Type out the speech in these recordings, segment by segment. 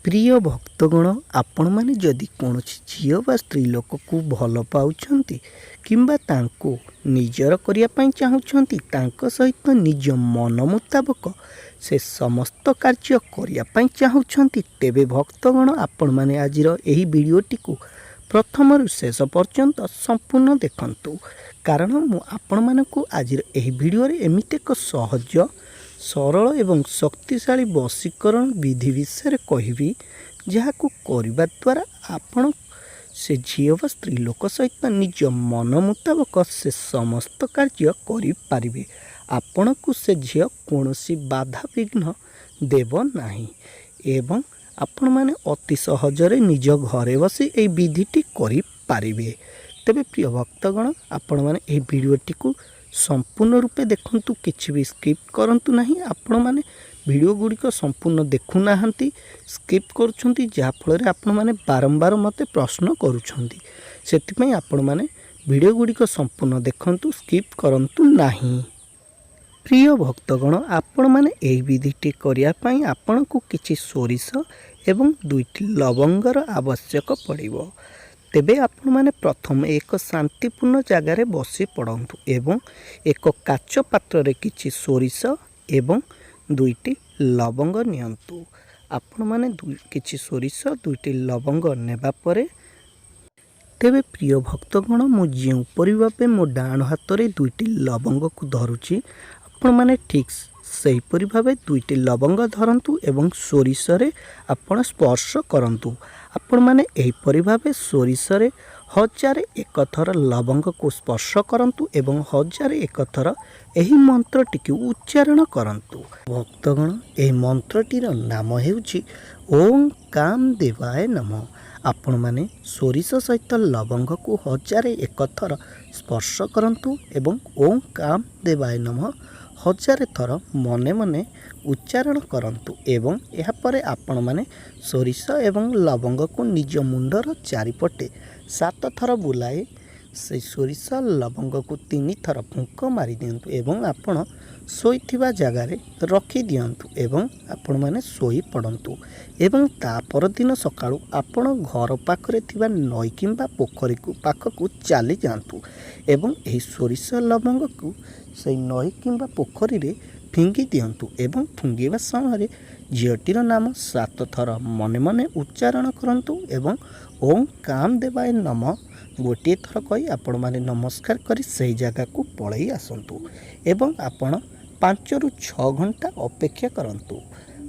ପ୍ରିୟ ଭକ୍ତଗଣ, ଆପଣମାନେ ଯଦି କୌଣସି ଝିଅ ବା ସ୍ତ୍ରୀ ଲୋକକୁ ଭଲ ପାଉଛନ୍ତି କିମ୍ବା ତାଙ୍କୁ ନିଜର କରିବା ପାଇଁ ଚାହୁଁଛନ୍ତି, ତାଙ୍କ ସହିତ ନିଜ ମନ ମୁତାବକ ସେ ସମସ୍ତ କାର୍ଯ୍ୟ କରିବା ପାଇଁ ଚାହୁଁଛନ୍ତି, ତେବେ ଭକ୍ତଗଣ, ଆପଣମାନେ ଆଜିର ଏହି ଭିଡ଼ିଓଟିକୁ ପ୍ରଥମରୁ ଶେଷ ପର୍ଯ୍ୟନ୍ତ ସମ୍ପୂର୍ଣ୍ଣ ଦେଖନ୍ତୁ। କାରଣ ମୁଁ ଆପଣମାନଙ୍କୁ ଆଜିର ଏହି ଭିଡ଼ିଓରେ ଏମିତି ଏକ ସହଜ, ସରଳ ଏବଂ ଶକ୍ତିଶାଳୀ ବଶୀକରଣ ବିଧି ବିଷୟରେ କହିବି, ଯାହାକୁ କରିବା ଦ୍ୱାରା ଆପଣ ସେ ଝିଅ ବା ସ୍ତ୍ରୀ ଲୋକ ସହିତ ନିଜ ମନ ମୁତାବକ ସେ ସମସ୍ତ କାର୍ଯ୍ୟ କରିପାରିବେ। ଆପଣଙ୍କୁ ସେ ଝିଅ କୌଣସି ବାଧାବିଘ୍ନ ଦେବ ନାହିଁ ଏବଂ ଆପଣମାନେ ଅତି ସହଜରେ ନିଜ ଘରେ ବସି ଏହି ବିଧିଟି କରିପାରିବେ। ତେବେ ପ୍ରିୟ ଭକ୍ତଗଣ, ଆପଣମାନେ ଏହି ଭିଡ଼ିଓଟିକୁ ସମ୍ପୂର୍ଣ୍ଣ ରୂପେ ଦେଖନ୍ତୁ, କିଛି ବି ସ୍କିପ୍ କରନ୍ତୁ ନାହିଁ। ଆପଣମାନେ ଭିଡ଼ିଓ ଗୁଡ଼ିକ ସମ୍ପୂର୍ଣ୍ଣ ଦେଖୁନାହାନ୍ତି, ସ୍କିପ୍ କରୁଛନ୍ତି, ଯାହାଫଳରେ ଆପଣମାନେ ବାରମ୍ବାର ମୋତେ ପ୍ରଶ୍ନ କରୁଛନ୍ତି। ସେଥିପାଇଁ ଆପଣମାନେ ଭିଡ଼ିଓ ଗୁଡ଼ିକ ସମ୍ପୂର୍ଣ୍ଣ ଦେଖନ୍ତୁ, ସ୍କିପ୍ କରନ୍ତୁ ନାହିଁ। ପ୍ରିୟ ଭକ୍ତଗଣ, ଆପଣମାନେ ଏହି ବିଧିଟି କରିବା ପାଇଁ ଆପଣଙ୍କୁ କିଛି ସୋରିଷ ଏବଂ ଦୁଇଟି ଲବଙ୍ଗର ଆବଶ୍ୟକ ପଡ଼ିବ। ତେବେ ଆପଣମାନେ ପ୍ରଥମେ ଏକ ଶାନ୍ତିପୂର୍ଣ୍ଣ ଜାଗାରେ ବସି ପଡ଼ନ୍ତୁ ଏବଂ ଏକ କାଚ ପାତ୍ରରେ କିଛି ସୋରିଷ ଏବଂ ଦୁଇଟି ଲବଙ୍ଗ ନିଅନ୍ତୁ। ଆପଣମାନେ କିଛି ସୋରିଷ, ଦୁଇଟି ଲବଙ୍ଗ ନେବା ପରେ, ତେବେ ପ୍ରିୟ ଭକ୍ତଗଣ, ମୁଁ ଯେଉଁପରି ଭାବେ ମୋ ଡାହାଣ ହାତରେ ଦୁଇଟି ଲବଙ୍ଗକୁ ଧରୁଛି, ଆପଣମାନେ ଠିକ୍ ସେହିପରି ଭାବେ ଦୁଇଟି ଲବଙ୍ଗ ଧରନ୍ତୁ ଏବଂ ସୋରିଷରେ ଆପଣ ସ୍ପର୍ଶ କରନ୍ତୁ। ଆପଣମାନେ ଏହିପରି ଭାବେ ସୋରିଷରେ 1001 ଥର ଲବଙ୍ଗକୁ ସ୍ପର୍ଶ କରନ୍ତୁ ଏବଂ 1001 ଥର ଏହି ମନ୍ତ୍ରଟିକୁ ଉଚ୍ଚାରଣ କରନ୍ତୁ। ଭକ୍ତଗଣ, ଏହି ମନ୍ତ୍ରଟିର ନାମ ହେଉଛି ଓଁ କାମ ଦେବାୟ ନମଃ। ଆପଣମାନେ ସୋରିଷ ସହିତ ଲବଙ୍ଗକୁ 1001 ଥର ସ୍ପର୍ଶ କରନ୍ତୁ ଏବଂ ଓଁ କାମ ଦେବାୟ ନମଃ 1000 ଥର ମନେ ମନେ ଉଚ୍ଚାରଣ କରନ୍ତୁ ଏବଂ ଏହାପରେ ଆପଣମାନେ ସୋରିଷ ଏବଂ ଲବଙ୍ଗକୁ ନିଜ ମୁଣ୍ଡର ଚାରିପଟେ ସାତ ଥର ବୁଲାଇ ସେଇ ସୋରିଷ ଲବଙ୍ଗକୁ ତିନି ଥର ଫୁଙ୍କ ମାରିଦିଅନ୍ତୁ ଏବଂ ଆପଣ ଶୋଇଥିବା ଜାଗାରେ ରଖିଦିଅନ୍ତୁ ଏବଂ ଆପଣମାନେ ଶୋଇପଡ଼ନ୍ତୁ। ଏବଂ ତା ପରଦିନ ସକାଳୁ ଆପଣ ଘର ପାଖରେ ଥିବା ନଈ କିମ୍ବା ପୋଖରୀକୁ ପାଖକୁ ଚାଲିଯାଆନ୍ତୁ ଏବଂ ଏହି ସୋରିଷ ଲବଙ୍ଗକୁ ସେଇ ନଈ କିମ୍ବା ପୋଖରୀରେ ଫିଙ୍ଗି ଦିଅନ୍ତୁ ଏବଂ ଫିଙ୍ଗିବା ସମୟରେ ଝିଅଟିର ନାମ ସାତ ଥର ମନେ ମନେ ଉଚ୍ଚାରଣ କରନ୍ତୁ ଏବଂ ଓଁ କାମ ଦେବାୟ ନମଃ ଗୋଟିଏ ଥର କହି ଆପଣମାନେ ନମସ୍କାର କରି ସେହି ଜାଗାକୁ ପଳେଇ ଆସନ୍ତୁ ଏବଂ ଆପଣ 5ରୁ 6 ଘଣ୍ଟା ଅପେକ୍ଷା କରନ୍ତୁ।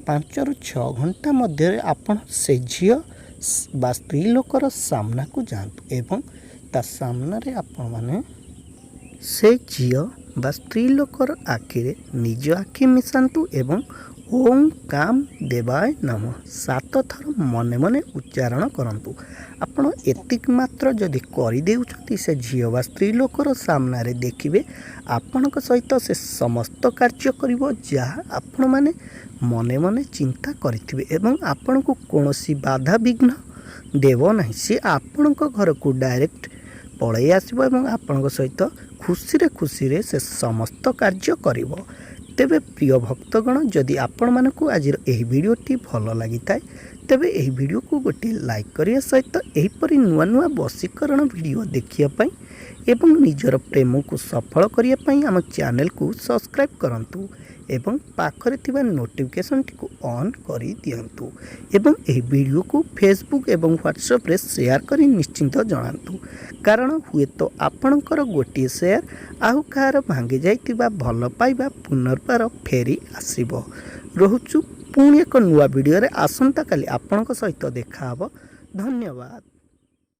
5ରୁ 6 ଘଣ୍ଟା ମଧ୍ୟରେ ଆପଣ ସେ ଝିଅ ବା ସ୍ତ୍ରୀ ଲୋକର ସାମ୍ନାକୁ ଯାଆନ୍ତୁ ଏବଂ ତା ସାମ୍ନାରେ ଆପଣମାନେ ସେ ଝିଅ ବା ସ୍ତ୍ରୀ ଲୋକର ଆଖିରେ ନିଜ ଆଖି ମିଶାନ୍ତୁ ଏବଂ ଓଁ କାମ ଦେବାୟ ନମଃ ସାତ ଥର ମନେ ମନେ ଉଚ୍ଚାରଣ କରନ୍ତୁ। ଆପଣ ଏତିକି ମାତ୍ର ଯଦି କରିଦେଉଛନ୍ତି, ସେ ଝିଅ ବା ସ୍ତ୍ରୀ ଲୋକର ସାମ୍ନାରେ ଦେଖିବେ ଆପଣଙ୍କ ସହିତ ସେ ସମସ୍ତ କାର୍ଯ୍ୟ କରିବ, ଯାହା ଆପଣମାନେ ମନେ ମନେ ଚିନ୍ତା କରିଥିବେ ଏବଂ ଆପଣଙ୍କୁ କୌଣସି ବାଧାବିଘ୍ନ ଦେବ ନାହିଁ। ସେ ଆପଣଙ୍କ ଘରକୁ ଡାଇରେକ୍ଟ ପଳେଇ ଆସିବ ଏବଂ ଆପଣଙ୍କ ସହିତ ଖୁସିରେ ଖୁସିରେ ସେ ସମସ୍ତ କାର୍ଯ୍ୟ କରିବ। ତେବେ ପ୍ରିୟ ଭକ୍ତଗଣ, ଯଦି ଆପଣମାନଙ୍କୁ ଆଜିର ଏହି ଭିଡ଼ିଓଟି ଭଲ ଲାଗିଥାଏ, ତେବେ ଏହି ଭିଡ଼ିଓକୁ ଗୋଟିଏ ଲାଇକ୍ କରିବା ସହିତ ଏହିପରି ନୂଆ ନୂଆ ବଶୀକରଣ ଭିଡ଼ିଓ ଦେଖିବା ପାଇଁ ଏବଂ ନିଜର ପ୍ରେମକୁ ସଫଳ କରିବା ପାଇଁ ଆମ ଚ୍ୟାନେଲକୁ ସବସ୍କ୍ରାଇବ୍ କରନ୍ତୁ ଏବଂ ପାଖରେ ଥିବା ନୋଟିଫିକେସନ୍ଟିକୁ ଅନ୍ କରିଦିଅନ୍ତୁ ଏବଂ ଏହି ଭିଡ଼ିଓକୁ ଫେସବୁକ୍ ଏବଂ ହ୍ୱାଟ୍ସଆପ୍ରେ ସେୟାର କରି ନିଶ୍ଚିନ୍ତ ଜଣାନ୍ତୁ। କାରଣ ହୁଏତ ଆପଣଙ୍କର ଗୋଟିଏ ସେୟାର ଆଉ କାହାର ଭାଙ୍ଗି ଯାଇଥିବା ଭଲ ପାଇବା ପୁନର୍ବାର ଫେରି ଆସିବ। ରହୁଛୁ, ପୁଣି ଏକ ନୂଆ ଭିଡ଼ିଓରେ ଆସନ୍ତାକାଲି ଆପଣଙ୍କ ସହିତ ଦେଖାହେବ। ଧନ୍ୟବାଦ।